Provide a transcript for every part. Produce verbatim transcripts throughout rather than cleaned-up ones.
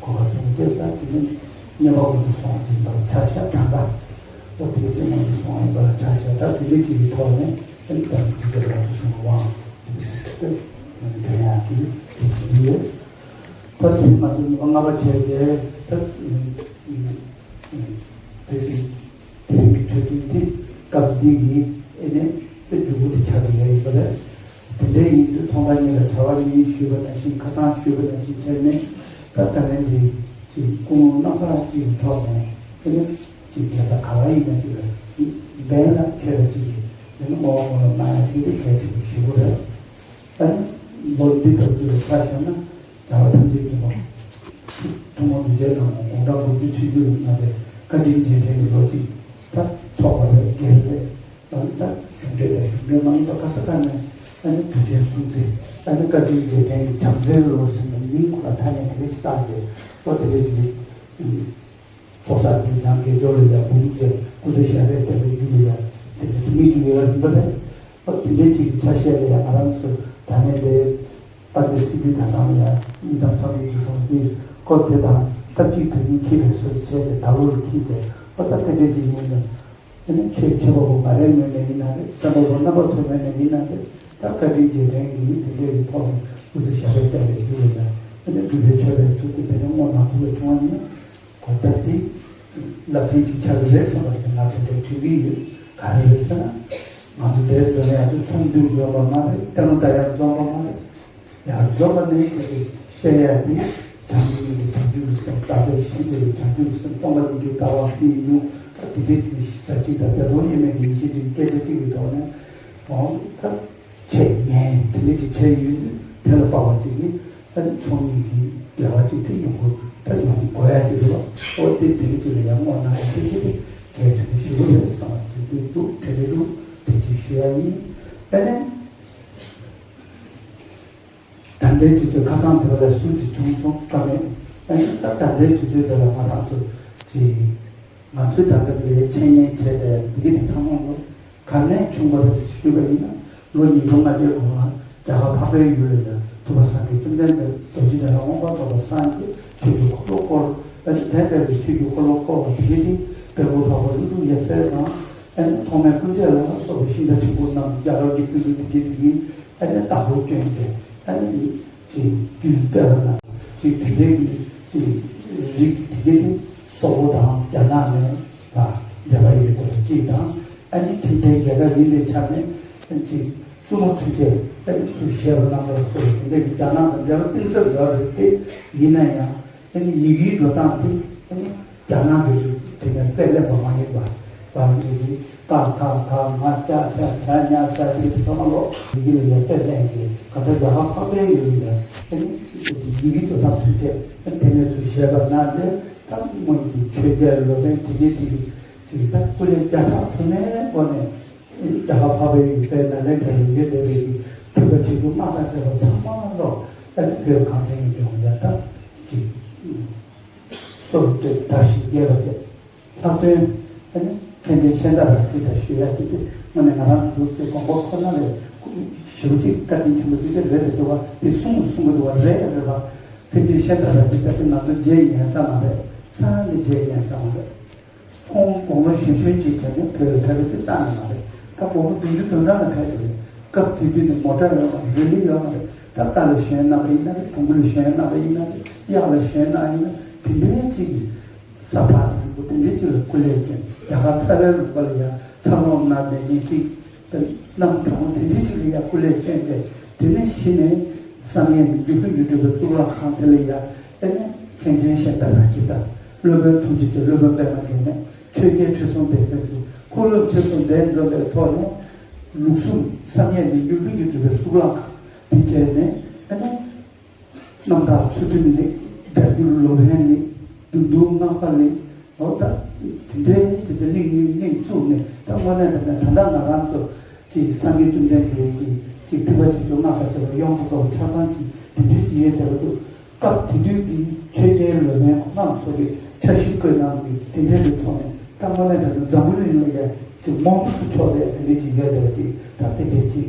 གོ་བ་བྱུང་སྟེ། ད་དེ་ནི་བསྙེན་པ་དབུ་མ་སོང་བ་དེ་ལ་ཆ་བཞག་དྲན་པ། ཨོ་དེ་བསྙེན་པ་སོང་བ་ཡིན་པ་ལ་ཆ་བཞག་ད་དེ་འདྲའི་ཅིག་གི་ཐོག་ནས་ཨེ་ནི་ད་དེ་ག་ལ་སོང་བ་དེ་ཡང་དེ་དེ་ཡིན་ཡོད། ད་དེ་ང་ཚོ་ཉི་མ་ལྔ་པ་བྱས་རྗེས་ད་བོད་ཀྱི་དེ་རིང་གི་གྲོས་མཐུན་དེ་སྐབས་འདི་ཡི་ཨེ་ནས་དེ་མཇུག་སྒྲིལ་དུ་ཆགས་ཀྱི་ཡོད་ཡིན་པ་རེད། དེ་འདྲའི་ཡིན་ཚུལ་ཚོང་པ་གཉིས་ལ་གྲྭ་པ་གཉིས་ཞུས་པ་ནང་བཞིན་ཁ་སང་ཞུས་པ་ནང་བཞིན་བྱས་ནས་ད་ལྟ་ནས་འདི་ཅིག་ཀུན་སློང་རྣམ་པ་གཅིག་གི་ཐོག་ནས་ཨེ་ནས་ཅིག་རྒྱལ་ས་ག་བ་ཡིན་ན་ཅིག་ལ་འབད་ལ་ཁྱེད་ལ་ཅིག་གིས་དེ་ནི་ངོ་བོ་ངོ་ལ་གནང་ཡ་ཅིག་དེ་གལ་ཆེན་པོ་ཞེ་པོ་རེད། ཨ་ནི་ལོ་འདི་ལྟར་དུ་ལ་ཆ་བཞག་ན་རྒྱལ་བ་ཐམས་ཅད་མཁྱེན་པ་ཐུན་མོང་མི་མཇལ་ནང་དགུང་གྲངས་དགུ་བཅུ་ཆིག་ཅུ་ལ་ང་ཚོ་ བཀའ་དྲིན་རྗེས་དྲན་གྱི་ལོ་གཅིག་ད་ཚོགས་པ་རེད། སྒེར་རེད། ད་ད་གཞུང་འབྲེལ་དང་གཞུང་འབྲེལ་མ་ཡིན་པ་ག་ས་ག་ནས་ཨ་ནི་དུས་ཆེན་སྲུང་བརྩི། ཨ་ནི་བཀའ་དྲིན་རྗེས་དྲན་གྱི་བྱམས་བརྩེའི་ལོ་ཟེར་ནས་མིང་ཁོ་ལ་ཐ་སྙད་དེ་འདྲ་ཞིག་བཏགས་ཏེ། ཨོ་དེ་འདྲ་ཞིག་ཚོགས་བསགས་ཀྱི་ཡང་དགེ་སྦྱོར་ལ་ཡང་འབུམ་བཅས་སྐུ་ཚེ་ཞབས་པད་བརྟན་པའི་རྒྱུ་ལ་ཡང་དེ་འདྲ་ཞིག་མི་རྒྱུ་ཡོད་རིམ་པ་རེད། ཨོ་དེ་འདྲ་ཞིག་ཆ་ཤས་ལ་ཡང་ང་རང་ཚོ་ད་ནས་འདས། དཔལ་ལྡན་སྲིད་བྱུས་དང་བླངས་ཡ་གཉིས་དང་ས་བོན་གྱི་སོང་སྟེ་སྐོར་དེ་དང་སྟབས་གཅིག་ཏུ་གཉིས་འཁྱེར་བའི་སྲོལ་བྱས་ཏེ་ད་ལོ་ལ་འཁྱེར་ཏེ། ཨོ་ད་དེ་འདྲའི་ཅིག་ཡིན་ན་ཨ་ནི་ཆོས་ཆེན་པོ་པོ་མ་རེད་ངོས་ནས་ཡིན་ན་རེད། སེམས་པ་པོ་རྣམ་པ་ཚོ་ངོས་ནས་ཡིན་ན་རེད། ད་བཀའ་དྲིན་རྗེས་དྲན་གྱི་དེ་འདྲའི་ཐོག་ནས་སྐུ་ཚེ་ཞབས་པད་བརྟན་པའི་རྒྱུ་ལ་ཡང་ཨ་ནི་སྒྲུབ་པའི་མཆོད་པའི་ཚུལ་དུ་དེ་འདྲ་བསྔོ་གནང་ཐུབ་པ་བྱུང་བ་ཡིན་ན། གོ་སྐབས་འདི་རླབས་ཆེན་ཅིག་ཆགས་ཀྱི་རེད་བསམ་པ་དེ་ང་ཚོ་འདིར་དྲན་གྱི་ཡོད། ག་རེ་རེད་ཟེར་ན། ང་ཚོ་འདིར་འཛོམས་ཡག་དེ་ཚོགས་འདུར་འཛོམས་པ་མ་རེད། ལྟད་མོ་ལྟ་ཡག་འཛོམས་པ་མ་རེད། ཡར་འཛོམས་པ་ནི་ཁྱེད་ཀྱིས་བཤད་ཡག་དེ་བྱམས་སྙིང་གི་བྱང་ཆུབ་སེམས། རྟག་པའི་ཞི་བདེ་བའི་བྱང་ཆུབ་སེམས། སྟོང་པ་ཉིད་ཀྱི་ལྟ་བ་ཕུལ་ཡོང་། ད་དེ་འདྲའི་ཅིག་གཞི་རྩ་གཅིག་དང་བདེ་སྟོང་དབྱེར་མེད་ཀྱི་ཡེ་ཤེས་ཀྱི་སྐད་ཆ་གཅིག་གི་ཐོག་ནས། འོ་ད། བྱས་ཉན་དེ་འདྲ་ཅིག་བྱས་ཡོད་དུས་དེ་ལ་དཔག་པ་ཅིག་གིས་ཨ་ནི་ཚོགས་གཉིས་ཀྱི་འབྲེལ་བ་ཅིག་དེ་ཡོང་དགོས། ད་ཡོང་དགོས་ཡ་ཅིག་རེད་པ། ཨོ་དེ་དེ་འདྲ་ཅིག་ལ་ཡང་བསྔོ་གནང་ཡ་དེ་ཅིག་དེ་གལ་ཆེན་པོ་ཞིག་རེད་བསམ་པ་ཅིག་འདུག་དེ་འདྲ་འདུག་དེ་ཅིག་ཞུ་ཡ་ཡིན། ཨ་ནི་ད་ལྟའི་དུས་ཚོད་ཁ་སང་དེ་བ་ལ་སུ་ཅིག་བྱུང་སོང་བཀའ་མེད། ཨ་ནི་ད་ད་ལྟའི་དུས་ཚོད་དེ་ལ་ང་རང་ཚོ་ཅིག་ང་ཚོའི་ད་ལྟ་ལས་འཆད་ཉན་བྱས་ཏེ་འདི་ག་དེ་ཚང་མ་ལོ། ག་ནས་བྱུང་བ་རེད་ཞུས་པ་ཡིན་ན། ལོ་ཉིས་སྟོང་ལྔ་བརྒྱའི་གོང་ལ་རྒྱ་གར་འཕགས་པའི་ཡུལ་ལ་ཡང་ཐུབ་པ་སངས་རྒྱས་བཅོམ་ལྡན་འདས་རྡོ་རྗེ་གདན་ལ་མངོན་པར་རྫོགས་པར་སངས་རྒྱས། ཆོས་ཀྱི་འཁོར་ལོ་བསྐོར། ཨ་ནི་དེ་འདྲ་བའི་ཆོས་ཀྱི་འཁོར་ལོ་བསྐོར་བ་དེ་གའི་དེ་བེམ་པོ་འཕགས་པ་ཀླུ་སྒྲུབ་ཡབ་སྲས་དང་། ཨ་ནི་ཐོགས་མེད་ཀུན་མཁྱེན་ལ་སོགས་པའི་ཤིང་རྟ་ཕྲན་བུ་རྣམས་རྒྱ་གར་གྱི་སྤྲུལ་སྐུ་དེ་གའི་དེ་གའི་ཨ་ནི་བདག་པོ་བསྐྱོན་ཏེ། ཨ་ནི་ཅིག་རྒྱུན་སྤེལ་བ་ན་ཅིག་དེ་འདྲའི་གི་ཅིག་རིགས་དེ་གའི་དེ་སོག་པོ་དང་རྒྱ་ནག་ནས་ལ་འབྲེལ་བ་ཡོད་པ་གཅིག་དང་། ཨ་ནི་ཕྱིན་ཆད་རྒྱལ་ཁབ་ཡིན་པའི་ཆ་ནས་ཅིག་བཙུན་མོ་ཚུན་ཆད་ཨ་ནི་ཚུར་བཞེས་པ་གནང་བར་སོགས་དེ་འདྲ་གི་རྒྱ་ནག་དང་འབྲེལ་བ་གཏིང་ཟབ་ཡོད་རེད་དེ། ཡིན་ན་ཡང་ཨ་ནི་ཡི་གེའི་འགྲོ་སྟངས་དེ་ཨ་ནི་རྒྱ་ནག་གི་རིགས་དེ་ནས་དཔེ་ལེན་པ་མ་ཡིན་པ། བ་ཡི་གེ་ཀ་ཁ་ག་ང་ཅ་ཆ་ཇ་ཉ་ས་དེ་ཚང་མ་ལོ་ཡི་གེ་ལ་ཡང་དཔེ་ལེན་གྱི་ག་འདྲ་རྒྱ་གར་འཕགས་པའི་ཡུལ་ལ་ཨ་ནི་ཡི་གེའི་འགྲོ་སྟངས་ཚུན་ཆད་ཨ་ནི་དེ་ནས་ཚུར་བཞེས་པ་གནང་སྟེ། ད་སྔོན་གྱི་ཆོས་རྒྱལ་སློབ་དཔོན་དེ་གའི་དེ་གའི་ད་སྐུ་ལས་བརྒྱ་ཕྲག་དུ་མའི་སྒོ་ནས་རྒྱ་གར་འཕགས་པའི་ཡུལ་དཔལ་ནཱ་ལེནྡྲ་ལ་ཡོད་བསྡད་པའི་ཐེག་པ་ཆེ་ཆུང་སྔགས་དང་བཅས་པ་ཚང་མ་ལོ། ཨ་ནི་བོད་གངས་ཅན་གྱི་ལྗོངས་ལ་ད་ཅིག་སོར་གཏོད་དར་ཞིང་རྒྱས་པ་བཅས། ལྷག་དོན་ཨ་ནི་མཁན་ཆེན་ཤཱནྟ་ར་ཏི་ད་ཞུ་ཡ་དེ་དེ་དངོས་གནས་ང་རང་ཚོ་འདུག་སེ་དགོངས་པ་ཁོ་ན་ལས་ཞེ་པོ་ཅིག་བཀའ་དྲིན་ཆེན་པོ་ཅིག་དེ་རེད་དེ་འདུག་བ། དེ་གསུང་གསུང་གི་འདུག་བ། རེད་རེད་བ། མཁན་ཆེན་ཤཱནྟ་ར་ཏི་ད་དེ་ང་ཚོ་མཇལ་ཉན་ས་མ་རེད། ས་ནས་མཇལ་ཉན་ས་མ་རེད། ཁོང་དགུང་ལོ་གཞོན་གཞོན་ཅིག་བྱས་ནས་བོད་ལ་ཕེབས་པ་དེ་རྩ་ནས་མ་རེད། ད་དགུང་ལོ་བདུན་ཅུ་དོན་གྲངས་ལ་ཕེབས་པ་རེད། སྐབས་དེ་དུས་ནས་མོ་ཊ་ཡོད་མ་རེད། རི་ལི་ཡོད་མ་རེད། ད་རྟ་ལ་ཞོན་གནང་བ་ཡིན་ན་རེད། བོང་བུ་ལ་ཞོན་གནང་བ་ཡིན་ན་རེད། གཡག་ལ་ཞོན་གནང་ཡིན་ན་དེ་འདྲའི་ཅིག་གི་ས་ཐག་རིང་པོ་དེ་འདྲའི་ཅིག་ལ་སྐུ་ལས་བསྐྱོན། རྒྱ་གར་ཚ་བའི་ལུང་པ་ལ་ཡང་འཚར་ལོངས་གནང་ནས་ཉིན་གཅིག་གནམ་གང་བོ་དེ་འདྲའི་ཅིག་ལ་ཡང་སྐུ་ལས་བསྐྱོན་ཏེ། དེ་ནས་གཞི་ནས་བསམ་ཡས་མི་འགྱུར་ལྷུན་གྱིས་གྲུབ་པའི་གཙུག་ལག་ཁང་དེ་ལ་ཡང་ཨེ་ནས་མཁན་ཆེན་ཤཱནྟ་ར་ཏི་ད་སློབ་དཔོན་ཐུགས་རྗེ་ཅན་སློབ་དཔོན་པད་མ་རྒྱན་ནས་ཆོས་རྒྱལ་ཁྲི་སྲོང་ལྡེ་བཙན་གྱི་འཁོར་ལོ་ཆེ་གསུམ་ལྡན་འཛོམས་པའི་ཐོག་ནས་ལུགས་གསུམ་བསམ་ཡས་མི་འགྱུར་ལྷུན་གྱིས་གྲུབ་པའི་གཙུག་ལག་ཁང་དེ་བྱས་ནས། ཨེ་ནས་རྣམ་དག་ཚུལ་ཁྲིམས་གླིང་། སྒྲ་སྒྱུར་སློབ་དཔོན་གླིང་། བདུད་འདུལ་སྔགས་པ་གླིང་། འོ་ད་དེ་འདྲའི་དེ་འདྲའི་གླིང་གླིང་གླིང་བཙུགས་ནས། ད་དངོས་གནས་དྲང་གནས་ད་ལྟ་ང་རང་ཚོ་ཅིག་སངས་རྒྱས་བཅོམ་ལྡན་འདས་ཀྱི་ཅིག་ཐེག་པ་ཆེ་ཆུང་སྔགས་དང་བཅས་པ་ཡོངས་སུ་རྫོགས་པ་ཆ་ཚང་ཅིག་དེ་འདྲའི་ཅིག་ཡོད་བསྡད་པ་འདུག་སྐབས་དེ་དུས་ཀྱི་ཆོས་རྒྱལ་སློབ་དཔོན་ཁོང་རྣམ་ཚོ་གིས་འཆར་གཞི་བཀོད་གནང་གི་དེ་འདྲའི་གི་ཐོག་ནས། ད་དངོས་གནས་དྲང་གནས་འཛམ་བུ་གླིང་ལ་ཡང་ཅིག་རྨོངས་པ་སུ་ཆོག་ལས་དེ་འདྲའི་ཅིག་ཡོད་བསྡད་པ་ཅིག་ད་དེ་འདྲའི་ཅིག་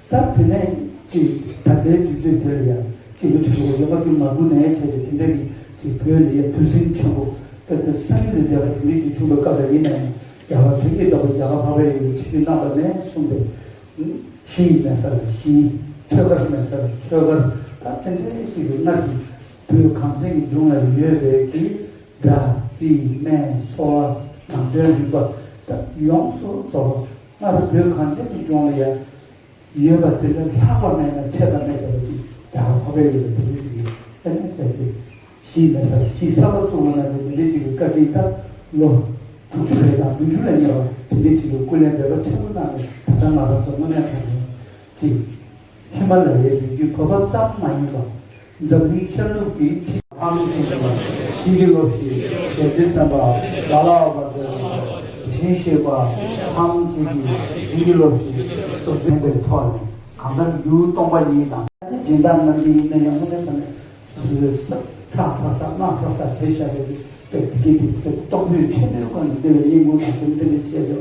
ད་དེ་ནས་ཀྱི་ད་ལྟའི་དུས་ཚོད་དེ་ལ་ཡང་སྐྱེས་བུ་དྲུག་པོ་ཡོད་པ་རྒྱུ་མ་བུ་ནས་བྱས་ཏེ་དེ་འདྲ་གི་ཅིག་བོད་ལ་ཡང་དུས་ཟིང་ཆེན་པོ་དཔེ་དེ་སངས་རྒྱས་ལ་བསྡད་པ་དེ་འདྲའི་ཅིག་བྱུང་བའི་སྐབས་ལ་ཡིན་ན་ཡང་། རྒྱལ་བ་དོན་གྱི་བདག་པོ་རྒྱ་གར་འཕགས་པའི་ཡུལ་གྱི་ཆོས་བརྒྱུད་རྣམ་པ་ནས་གསུངས་པའི་གཞི་ཡི་མེད་ས་ལ་གཞི། ཆོས་སྒར་མེད་ས་ལ་ཆོས་སྒར། ད་དེ་འདྲའི་ཅིག་གི་སྔར་གྱི་བོད་གངས་ཅན་གྱི་ལྗོངས་ལ་ཡོད་པའི་གི་སྒྲ་རྩིས་སྨན་གསོ་བ་ནང་དོན་རིག་པ་ད་ཡོངས་སུ་རྫོགས་པ་སྔར་བོད་གངས་ཅན་གྱི་ལྗོངས་ལ་ཡང་ཡོད་པ་དེ་ལས་ལྷག་པ་མེད་ན་ཆད་པ་མེད་པ་ཅིག་རྒྱ་གར་འཕགས་པའི་ཡུལ་ལ་དེ་འདྲ་ཅིག་གི་ཨ་ནི་བྱས་ཏེ་གཞི་མེད་ས་གཞི་གསར་པ་བཙུགས་པ་ན་དེ་འདྲ་ཅིག་གི་བཀའ་དྲིན་ད་ལོ་དྲུག་ཅུ་རེ་དང་བདུན་ཅུ་ལས་ཉེ་བ་དེ་འདྲ་ཅིག་གི་སྐུ་ལས་འབད་པ་ཆེན་པོ་གནང་ནས། ད་ལྟ་ང་རང་ཚོ་དངོས་གནས་དྲང་གནས་ཀྱི་ཧི་མ་ལ་ཡའི་རི་རྒྱུད་བོད་པ་ཙམ་མ་ཡིན་པ། འཛམ་གླིང་ཤར་ནུབ་ཀྱི་ཁྲི་ ཐམས་ཅད་ཀྱིས་བྱིན་གྱིས་རློབས་ཤིག་ཞེས་འདི་གསན་པ་ལ་ལ་བ་དང་ཞིང་གཤེགས་པ་ཐམས་ཅད་ཀྱིས་བྱིན་གྱིས་རློབས་ཤིག་ཏུ་བྱིན་པའི་ཐོག་ནས་གང་ལྟར་ཡུལ་སྟོང་པ་ཉིད་དང་། སྦྱིན་བདག་རྣམས་ཀྱིས་ཡིན་ན་ཡང་དངོས་གནས་དྲང་གནས་ཁྲག་ཟག་ཟག་རྣག་ཟག་ཟག་བྱས་བཞག་པའི་དེ་དེ་དེ་སྟོང་པའི་ཆེན་པོའི་སྒོ་ནས་བདེ་བའི་སྙིང་པོ་དང་དེ་འདི་ནས་བྱས་ཏེ་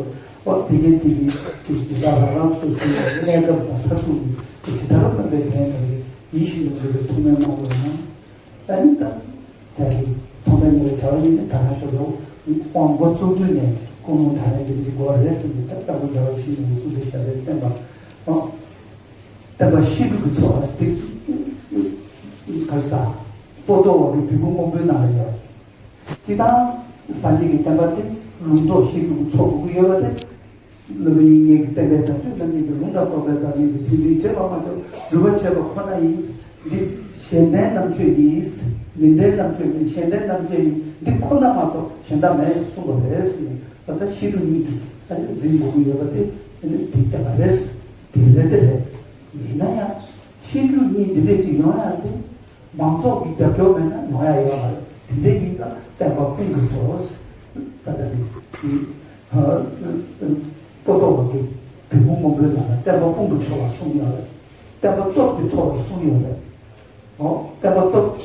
བ་དེ་གའི་དེ་གའི་དེ་དེ་དག་རང་རང་སོ་སོའི་གནས་སྐབས་དང་མཐར་ཐུག་ནས་དེ་ཇི་ལྟར་མ་འདས་དེ་ནས་ཡིད་བཞིན་དུ་འགྲོ་བའི་ཐུགས་སྨོན་གནང་བ་ཡང་། ད་ནི་ད་ད་གི་མཐོང་ཐོས་ཉེ་བའི་བྱ་བ་ཡིན་ན་ད་རང་ཤོར་རོགས་དབང་པོ་གཙུག་ཏུ་ནས་ཀུན་སློང་དྲང་གནས་འདི་འདི་དགོས་རེད་ཟེར་ནས་ད་ལྟ་བུ་རྒྱལ་བ་ཡིད་བཞིན་ནོར་བུ་སྐུ་ཚེ་ཞབས་པད་བརྟན་པ་ཨོ། བསྟན་པ་བཤད་སྒྲུབ་ཀྱི་འཚོ་བ་སྟེ་ག་ས་པོ་ཏོ་བ་གི་བེམ་པོ་སྔོན་པོའི་ནང་ལ་ཡོད། སྤྱིར་བཏང་སངས་རྒྱས་ཀྱི་བསྟན་པ་དེ་ལུང་རྟོགས་བཤད་སྒྲུབ་ཀྱི་འཚོ་དགོས་ཀྱི་ཡོད་པ་དེ། སློབ་དཔོན་དབྱིག་གཉེན་གྱི་བསྟན་པའི་བདག་ཆོས་རྣམ་གཉིས་ཀྱི་ལུང་དང་རྟོགས་པའི་བདག་ཉིད་ཀྱི་དེ་འཛིན་བྱེད་པ་མ་གཏོགས་སྒྲུབ་པ་བྱེད་པ་ཁོ་ན་ཡིན། འདི་གཞན་ལྡན་རྣམ་དཔྱོད་ཡིན། མི་ལྡན་རྣམ་དཔྱོད་ཡིན། གཞན་ལྡན་རྣམ་དཔྱོད་ཡིན། འདི་ཁོ་ན་མ་གཏོགས་གཞན་དག་མེད་གསུངས་པ་རེད་ཟེར་ནས་ད་ལྟ་བཤད་སྒྲུབ་གཉིས་ཀྱིས་ཨ་ནི་འཛིན་དགོས་ཀྱི་ཡོད་པ་དེ་ཨ་ནི་དེ་བསྟན་པ་རེད། དེ་ལས་དེ་རེད། ཡིན་ན་ཡང་བཤད་སྒྲུབ་གཉིས་འདི་འདྲས་ཅིག་ཡོང་ཡག་དེ། མང་ཚོགས་ཀྱི་རྒྱབ་སྐྱོར་མེད་ན་ཡོང་ཡ་ཡོད་མ་རེད། དེ་འདྲ་ཡིན་ཙང་བསྟན་པ་སྤུངས་དགོས་སོ། ད་ལྟ་ནི་དེ་པོ་ཏོ་བ་གི་བེམ་པོ་སྔོན་པོའི་ནང་ལ་བསྟན་པ་སྤུངས་ཀྱི་འཚོ་བ་གསུངས་ཡོད་རེད། བསྟན་པ་སྟོབས་ཀྱི་འཚོ་བ་གསུངས་ཡོད་རེད། ཨོ་བསྟན་པ་སྟོབས་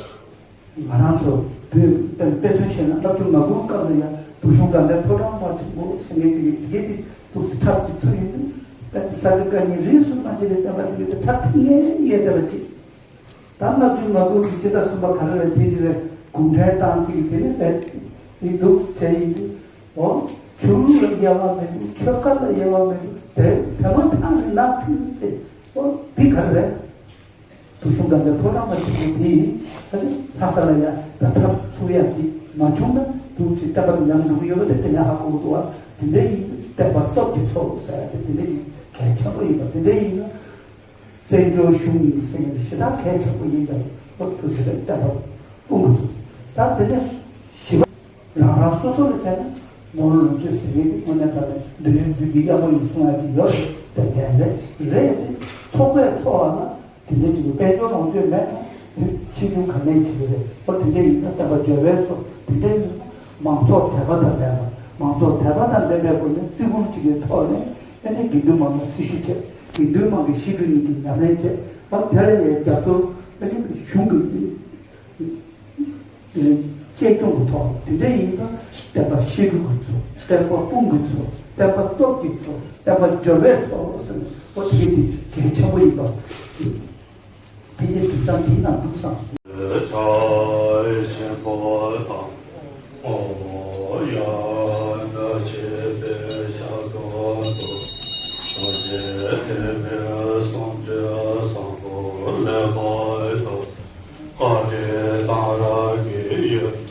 ང་རང་ཚོ་བོད་དཔེ་མཚོན་བཤད་ན་ལྔ་བཅུ་ང་དགུ་སྐབས་ལ་ཡང་བུ་ཆུང་དགའ་ལྡན་ཕོ་བྲང་པ་ཆེན་པོ་ཟེར་མཁན་ཅིག་གིས་དེ་གའི་དེ་ཐུགས་སུ་ཁྲབ་ཀྱི་ཚུལ་ཡིན་དུས་ས་དགེ་བཀའ་རྙིང་རིས་སུ་མ་ཆད་པའི་བསྟན་པ་དེ་གའི་དེ་ཁྲབ་ཐིག་ངེས་ངེས་བསྡད་པ་ཅིག་ད་ལྔ་བཅུ་ང་དགུ་གི་སྤྱི་ཟླ་གསུམ་པ་ག་རེ་རེད་དེ་ཅི་རེད་གུང་ཁྲན་ཏང་དེ་གི་དེ་ནི་རེད་དེ་འདུག་བྱས་ཡིན་དུས་ཨོ་ཆོས་ལུགས་ལ་དབྱེ་བ་མེད་འདུག་ཆོལ་ཁ་ལ་དབྱེ་བ་མེད་འདུག་དེ་དེ་མ་ཐག་རིག་ནག་ཕིང་དེ་ཨོ་འདི་ག་རེ་རེད། བུ་ཆུང་དགའ་ལྡན་ཕོ་བྲང་པ་ཆེན་པོ་དེ་ཡིན་ད་ནི་ལྷ་ས་ལ་ཡང་ད་ཐབས་ཚུགས་ཡག་དེ་མ་བྱུང་ན་འདུག་ཅེས་བསྟན་པ་ཉམས་འགྲོ་གི་ཡོད་པ་དེ་དེ་ནས་ཧ་གོ་གི་འདུག་བ། དེ་འདྲ་ཡིན་དུས་བསྟན་པ་སྟོབས་ཀྱི་ཚོགས་ཟེར་ཡག་དེ་དེ་འདྲ་ཡིན་གལ་ཆེན་པོ་ཡིན་པ་དེ་འདྲ་ཡིན་ན། བཙན་བྱོལ་གཞུང་ཡིན་ཟེར་མཁན་དེ་ཞེ་དྲག་གལ་ཆེན་པོ་ཡིན་པས་སློབ་ཐུབ་ཟེར་བའི་བསྟན་པ་སྤུངས་དགོས་ཚུལ། ད་དེ་ནས་བཞི་པ། རང་རང་སོ་སོ་ལ་བྱས་ན་ནོར་ལོངས་སྤྱོད་ཟེར་མཁན་དེ་དངོས་གནས་དྲང་གནས་འདོད་ཡོན་བདུད་ཀྱི་གཡང་མོ་ཡིན་གསུང་ཡག་ཅིག་ཡོད་རེད་དེ་ལྡན་རེད་རེད་དེ་ཚོགས་པས་འཚོ་བ་ལ་དེ་འདྲ་ཅིག་གི་དཔལ་འབྱོར་ལོངས་སྤྱོད་མེད་ན་དེ་ཕྱི་རྒྱུ་ག་ནས་བྱེད་ཀྱི་རེད་ཨོ་དེ་འདྲ་ཡིན་ན་བསྟན་པ་འབྱོར་བའི་ཚོགས་དེ་འདྲ་ཡིན་ན། མང་ཚོགས་དད་པ་དང་ལྡན་པ། མང་ཚོགས་དད་པ་དང་ལྡན་པའི་སྒོ་ནས་བརྩི་བཀུར་གཅིག་གི་ཐོག་ནས་ཨ་ནི་དགེ་འདུན་མང་ལ་སྲི་ཞུ་བྱས། དགེ་འདུན་མང་གི་བཤད་སྒྲུབ་གཉིས་ཀྱི་ཉམས་ལེན་བྱས། ཨ་དེ་ལ་ཡང་རྒྱབ་སྐྱོར་ཨ་ནི་གཞུང་གི་གཅེས་སྐྱོང་གི་ཐོག་དེ་འདྲ་ཡིན་ཙང་བསྟན་པ་བཤད་སྒྲུབ་ཀྱི་ཚུལ། བསྟན་པ་སྤུངས་ཀྱི་ཚུལ། བསྟན་པ་སྟོབས་ཀྱི་ཚུལ། བསྟན་པ་འབྱོར་བའི་ཚུལ་ཟེར་ནས་ཨོ་དེ་གི་དེ་གལ་ཆེན་པོ་ཡིན་པ། འཕེལ་རྒྱས་འགྲིག་སྟངས་འདིའི་ནང་འདུག་བསམ་སོང་། ཆོས་ཆེན་པོ་དང་། ཨོ་ཡ་ན་ཆེ་དེ་ཤ་ཏོ་ཏོ། ཨོ་ཅེ་དེ་བེ་སོང་ཅེ་སང་པོ་ལེ་པ་ཏོ། ཨ་ཏེ་དང་ར་གི་ཡོད།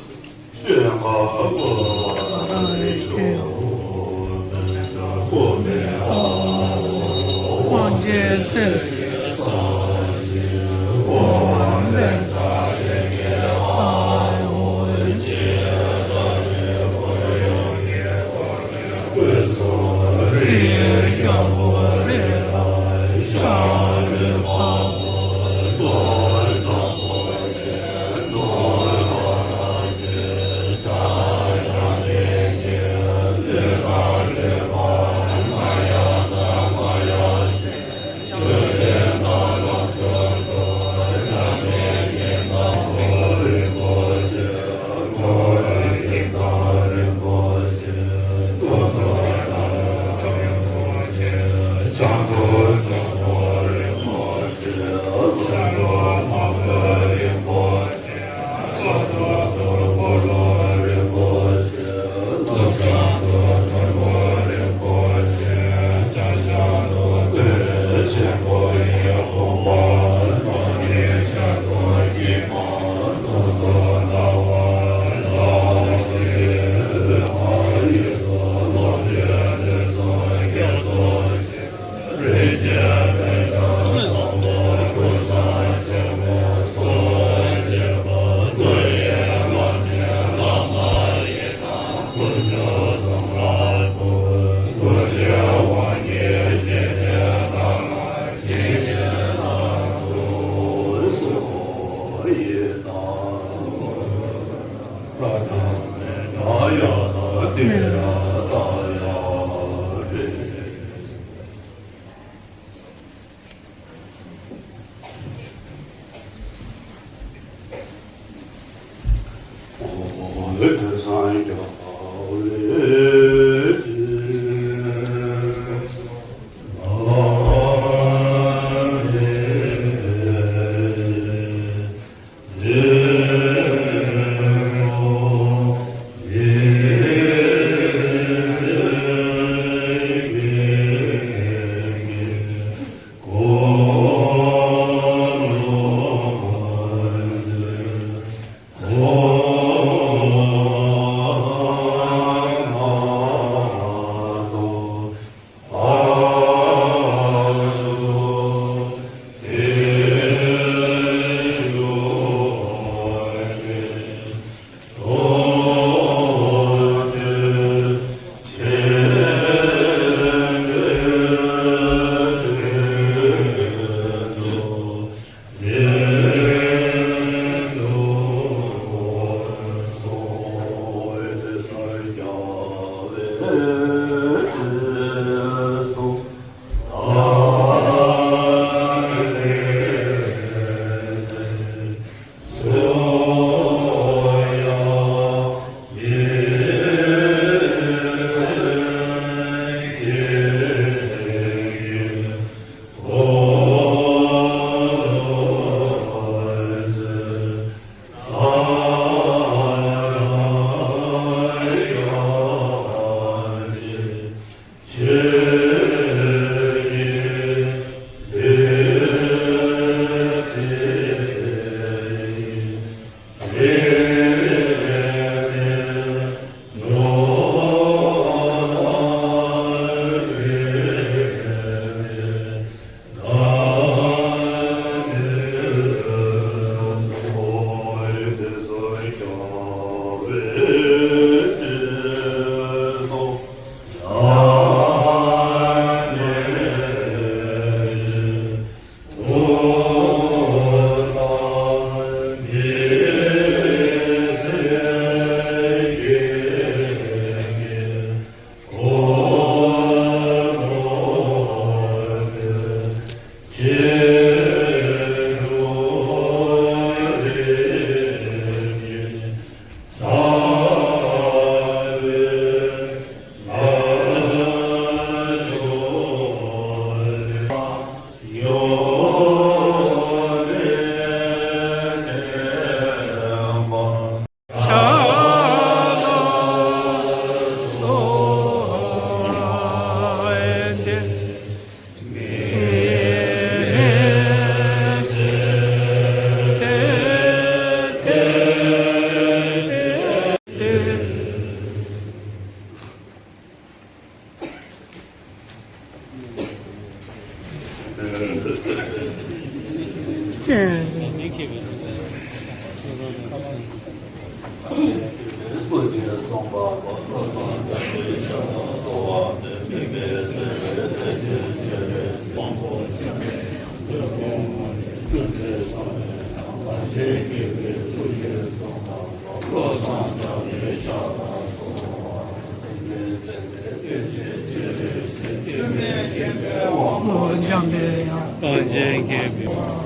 ཨོ་འཇམ་པའི་དབྱངས། ཨོ་འཇམ་པའི་དབྱངས།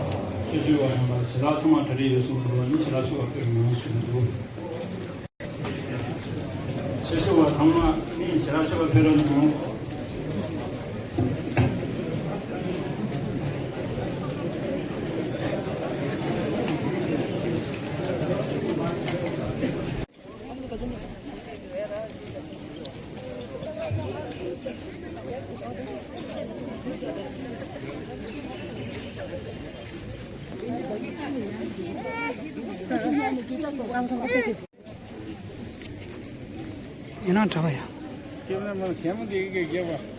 ཆོས་ཞུ་བ་ཡིན་པ་ཞི་ལྷག་ཚང་མ་གྲ་སྒྲིག་ཡོད་གསུངས་འདུག་ནི་ཞི་ལྷག་ཆོས་པ་ཕེབས་མྱོང་ཞུ་འདུག་ཆོས་ཞུ་བ་ཚང་མ་ནི་ཞི་ལྷག་ཆོས་པ་ཕེབས་རོགས་གནང་། ཡིན་ན་དྲག་ཡ། སྐྱེ་བ་མ་ཞེ་མ་དེ་གི་སྐྱེ་བ།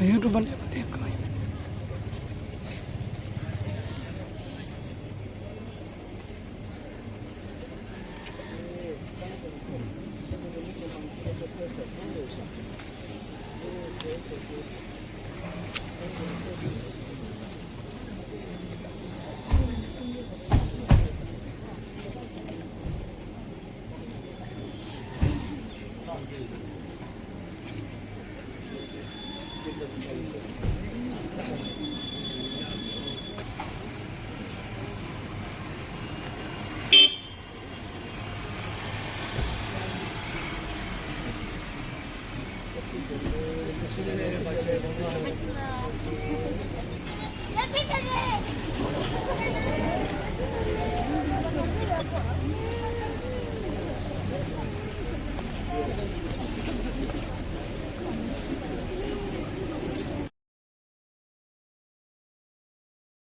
ཡུ་ཊུབ་ལས་